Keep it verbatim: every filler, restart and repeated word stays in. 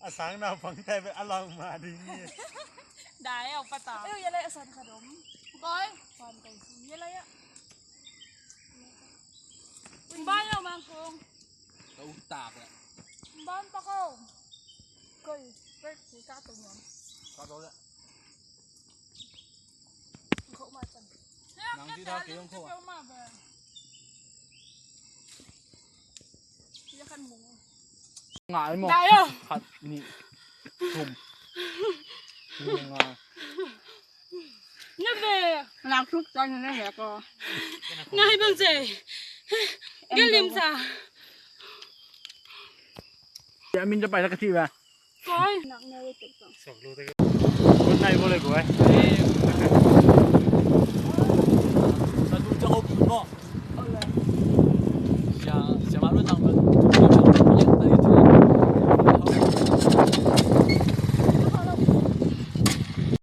A sang naupang tai bek a lau mah ding hi. Dai au pata. Ei, ya lai a san khat om. Koi. San koi. Ya lai a. Ban lo mang kong. Ka ut tak le. Ban pa ko. Koi. Koi ka to ngam. Ka to le. Nang di da ke yong ko. Ngai mo. Ngai o. Khat ni. Thum. Nga. Nga ve. Nang suk chan ne ya ko. Ngai bang se. Galim sa. Ya min ta pai la ka ti ba. Koi. Nak ne ve tek tong. Sok lu te. Kun nai bo le ko ai. Sa du cha op mo. Ole. Ya.